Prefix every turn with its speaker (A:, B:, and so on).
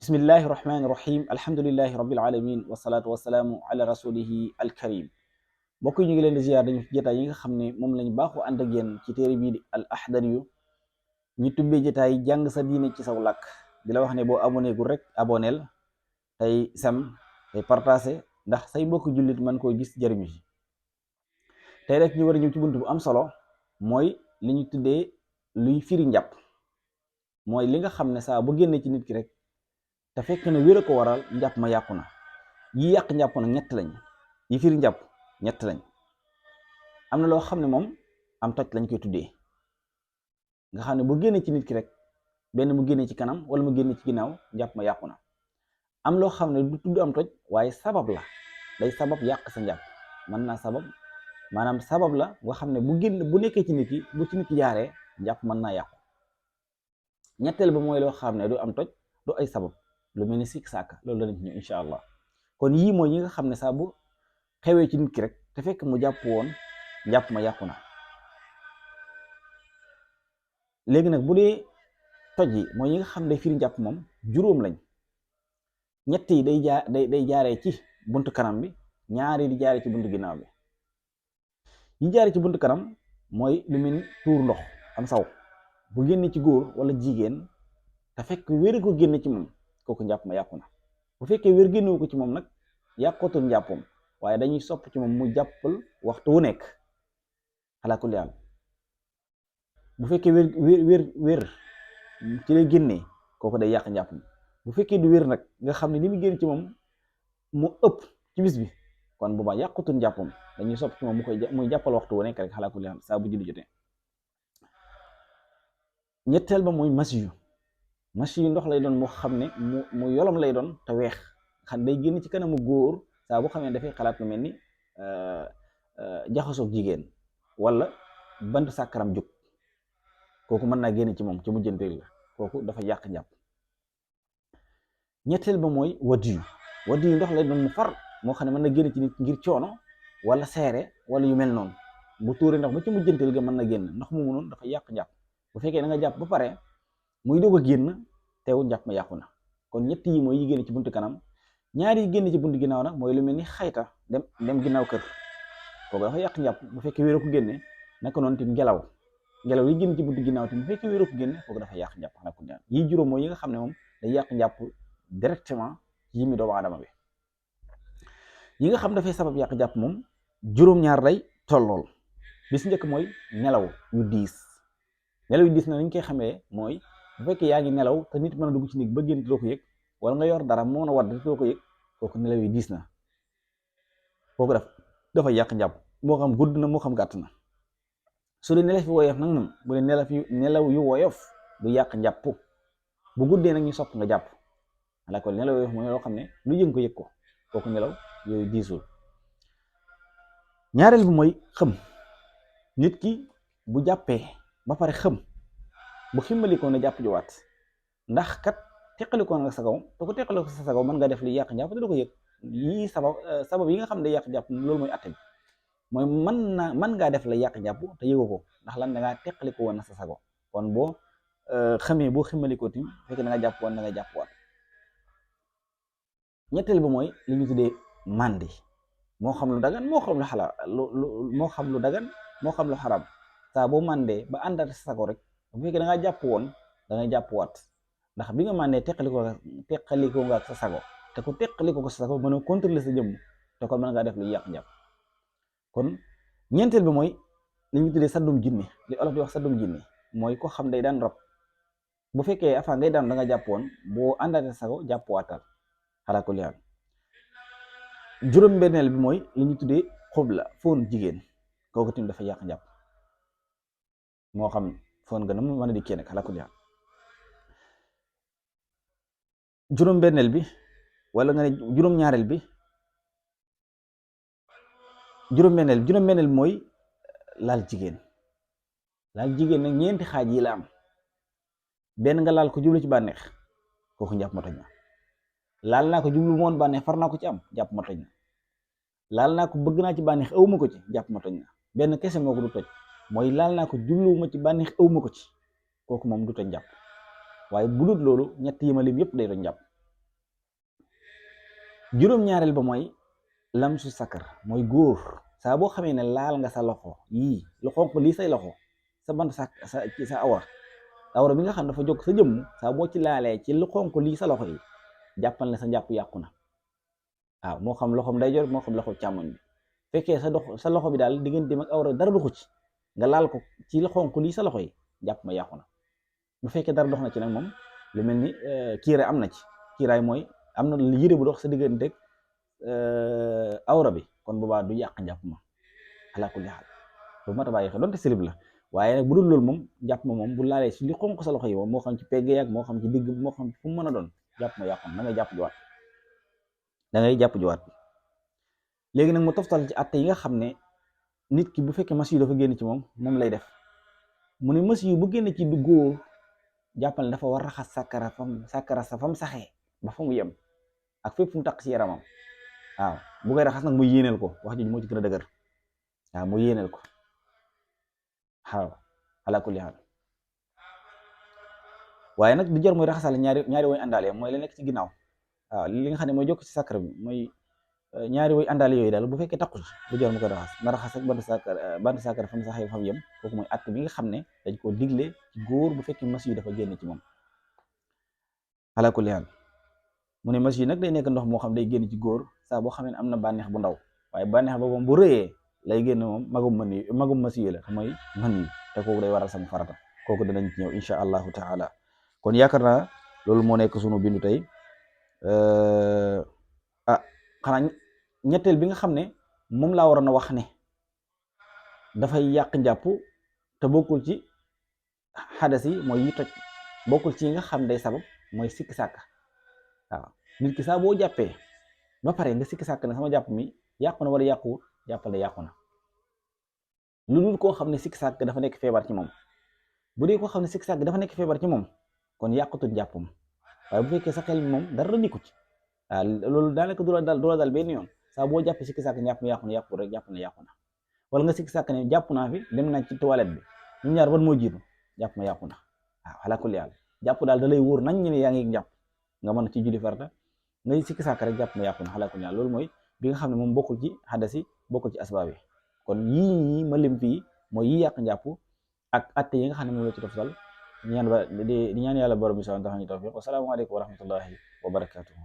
A: bismillahi rahmaani rahim alhamdulillahi rabbil alamin wasalaatu wasalaamu ala rasulihi alkarim mbokk yi ñu ngi leen di ziyaar dañu ci jotaay yi nga xam ne moom lañ baaxu ànd ak yéen ci téere bii di al Axdari yu ñu tubbee jotaay jàng sa diine ci saw làkk di la wax ne boo abonné gul rek aboneel tey sam tey partagé ndax say mbokk jullit mën koo gis jëriñu ci tey rek ñu war a ñëw ci bunt bu am solo mooy li ñu tuddee luy firi njàpp mooy li nga xam ne saa bu génnee ci nit ki rek te fekk na wér a ko waral njàpp ma yàqu na. yi yàq njàpp nag ñett lañ, yi firi njàpp ñett lañ. am na loo xam ne moom am toj lañ koy tuddee nga xam ne bu génnee ci nit ki rek benn mu génnee ci kanam wala mu génnee ci ginnaaw njàpp ma yàqu na. am loo xam ne du tudd am toj waaye sabab la, day sabab yàq sa njàpp. mën naa sabab maanaam sabab la nga xam ne bu nekkee ci nit ki bu ci nit ki jaaree njàpp mën naa yàqu. ñetteel ba mooy loo xam ne du am toj du ay sabab, lu mel ni sikk sàkk, loolu danañ ci ñëw incha allah. kon yii mooy yi nga xam ne saa bu xewee ci nit ki rek te fekk mu jàpp woon njàpp ma yàqu na. léegi nag bu dee toj yi mooy yi nga xam ne day firi njàpp moom juróom lañ. ñett yi day jaaree ci buntu kanam bi, ñaari di jaaree ci buntu ginnaaw bi. yi jaaree ci buntu kanam mooy lu mel ni tuur ndox am saw bu génne ci góor wala jigéen te fekk wéri ko génne ci moom kooku njàpp ma yàqu na. bu fekkee wér génnewu ko ci moom nag yàqootul njàppam, waaye dañuy sopp ci moom mu jàppal waxtu wu nekk ala kulli haal. bu fekkee wér ci lay génnee kooku day yàq njàppam. bu fekkee du wér nag nga xam ne li mu génn ci moom mu ëpp ci bis bi kon bu baax yàqootul njàppam, dañuy sopp ci moom muy jàppal waxtu wu nekk rek ala kulli haal saa bu julli jotee. ñetteel ba mooy masiyu ndox lay doon moo xam ne mu yolom lay doon te weex, xam day génn ci kanamu góor saa boo xam ne dafay xalaat lu mel ni jaxasoog jigéen wala bant sàkkaram jóg, kooku mën naa génn ci moom ci mujjanteel la, kooku dafa yàq njàpp. ñetteel ba mooy wadiyu ndox lay doon mu far moo xam ne mën na génn ci nit ngir coono wala seere wala yu mel noonu. bu tuuri ndox ba ci mujjanteel ga mën na génn ndox moomu noonu dafa yàq njàpp. bu fekkee da nga jàpp ba pare muy doog a génn teewul njàpp ma yàqu na. kon ñett yi mooy yi génn ci buntu kanam. ñaari yi génn ci buntu ginnaaw nag mooy lu mel ni xayta dem ginnaaw kër, kooku dafa yàq njàpp bu fekkee wéeru ko génne. naka noonu tim ngelaw yi génn ci buntu ginnaaw tim bu fekkee wéeru ko génne kooku dafa yàq njàpp. xanaa ko ñaan yi juróom mooy yi nga xam ne moom day yàq njàpp directement ci yimi doomu aadama bi. yi nga xam dafay sabab yàq njàpp moom juróom-ñaar lay tollool. bi si njëkk mooy nelaw yu diis na nañ koy xamee mooy bu fekkee yaa ngi nelaw te nit mën a dugg ci néeg ba génn doo ko yëg, wala nga yor dara moo na wadd doo ko yëg, kooku nelaw yi diis na. kooku dafa yàq njàpp, moo xam gudd na moo xam gàtt na. su dee nelaw yu woyof nag moom bu dee nelaw yu woyof du yàq njàpp. bu guddee nag ñu sopp nga jàpp. ala ko nelaw woyof mooy loo xam ne lu yëng ko yëg ko, kooku nelaw yooyu diisul. ñaareel bi mooy xëm. nit ki bu jàppee ba pare xëm, bu ximbalikoo na jàpp jiwaat, ndax kat teqalikoo nga sa kaw te ko teqalikoo sa kaw mën nga def li yàq njàpp te du ko yëg. yii sabab yi nga xam ne day yàq njàpp loolu mooy atte bi, mooy mën ngaa def la yàq njàpp te yëgoo ko, ndax lan da ngaa teqalikoo woon na sa sago. kon boo xamee boo ximbalikoo tim fekk da nga jàpp woon da nga jàpp waat. ñetteel bi mooy li ñu tuddee màndi, moo xam lu dagan moo xam lu xalaal moo xam lu dagan moo xam lu xaram. saa boo màndee ba àndaat sa sago rek bu fekkee da ngaa jàpp woon da ngay jàpp waat, ndax bi nga màndee teqalikoo nga ak sa sago, te ku teqalikoo ko sa sago mën a contrôler sa jëmm, te kon mën ngaa def lu yàq njàpp. kon ñeenteel bi mooy li ñu tuddee saddum jinne, li olof di wax saddum jinne, mooy ko xam day daan rab. bu fekkee afaa ngay daan da nga jàpp woon boo àndaatee sa sago jàpp waatal xalaa ko liaan. juróom-benneel bi mooy li ñu tuddee xubla, foon jigéen, kooku tim dafa yàq njàpp, moo xam foon nga na mu mën a dikkee nag xalaa ko liaan. juróom-benneel bi wala nga ne juróom-ñaareel bi juróom-benneel bi mooy laal jigéen. laal jigéen nag ñeenti xaaj yi la am. benn nga laal ko jublu ci bànneex, kooku njàpp ma toj na. laal naa ko jublu moon bànneex far naa ko ci am, jàpp ma toj na. laal naa ko bëgg naa ci bànneex awuma ko ci, jàpp ma toj na. benn kese moo ko du toj, mooy laal naa ko jubluwuma ci bànneex awuma ko ci, kooku moom du toj njàpp. waaye bu dul loolu ñett yi ma lim yëpp day toj njàpp. juróom-ñaareel ba mooy lamsu sakar mooy góor saa boo xamee ne laal nga sa loxo yii lu xonq lii say loxo sa bant sa awra bi nga xam dafa jóg sa jëmm saa boo ci laalee ci lu xonq lii sa loxo yi jàppal ne sa njàpp yàqu na waaw moo xam loxoom ndeyjoor moo xam loxo càmmoñ bi fekkee sa loxo bi daal digganteem ak awra dara doxu ci nga laal ko ci lu xonq lii sa loxo yi jàpp ma yàqu na bu fekkee dara dox na ci nag moom lu mel ni kiiraay am na ci kiiraay mooy am na yére bu dox sa digganteeg awra bi kon boobaa du yàq njàpp ma ala kulli xaal lu mat a bàyyi xel donte silib la waaye nag bu dul loolu moom jàpp ma moom bu laalee si li xonq sa loxo yi moom moo xam ci pegg yak moo xam ci digg moo xam fu mu mën a doon jàpp ma yàqu na da ngay jàpp jiwaat léegi nag mu toftal ci atte yi nga xam ne nit ki bu fekkee masi yu dafa génn ci moom lay def mu ne masi yu bu génn ci du góor jàppal ne dafa war raxas sàkkara sa fam saxee ba fa mu yem ak fépp fu mu taq ci yaramam waaw bu koy raxas nag mu yéeneel ko wax ji moo ci gën a dëgër waaw mu yéeneel ko waaw ala kulli haal waaye nag du jar mooy raxasal ñaari woy àndaale mooy la nekk ci ginnaaw waaw li nga xam ne mooy jokk ci sàkkara bi mooy ñaari woy àndaale yooyu daal bu fekkee taqul du jar mu koy raxas na raxas ak bant sàkkara fam saxee fam yem kooku mooy att bi nga xam ne dañ koo digle ci góor bu fekkee mas yu dafa génn ci moom ala kulli haal mu ne mas yi nag day nekk ndox moo xam day génn ci góor saa boo xam ne am na bànneex bu ndaw waaye bànneex ba moom bu rëyee lay génn moom magum mas yi la te mooy mën yi te kooku day waral sama farata kooku danañ ci ñëw insha allahu taala kon yaakaar naa loolu moo nekk sunu bindu tey xanaa ñetteel bi nga xam ne moom laa waroon a wax ne dafay yàq njàpp te bokkul ci xadas yi mooy yi toj bokkul ci yi nga xam day sabab mooy sikki sàkk waaw nit ki saa boo jàppee ba pare nga sikki sàkk ne sama jàpp mi yàqu na wala yàquwut jàppal ne yàqu na lu dul koo xam ne sikki sàkk dafa nekk feebar ci moom bu dee koo xam ne sikki sàkk dafa nekk feebar ci moom kon yàqutul jàppam waaye bu fekkee sa xel moom dara nekku ci waaw loolu daanaka du la dal benn yoon saa boo jàppee sikki sàkk njàpp mi yàqu na yàqu rek jàpp ne yàqu na wala nga sikki sàkk ne jàpp naa fi dem naa ci toilette bi ñu ñaar ban moo jiitu jàpp ma yàqu na waaw ala kulli haal jàpp daal da lay wóor nañ ñu ne yaa ngi jàpp nga mën ci julli farata ngay sikki sàkk rek jàpp ma yàqu na ala kulli haal loolu mooy bi nga xam ne moom bokkul ci xadasi bokkul ci asbaab yi kon yii ma lim fii mooy yi yàq njàpp ak atte yi nga xam ne moom la ci toftal di ñaan yàlla borom bi subhanahu wa taala ñu tawfiq wa salaamu aleykum wa rahmatullahi wa barakatuhu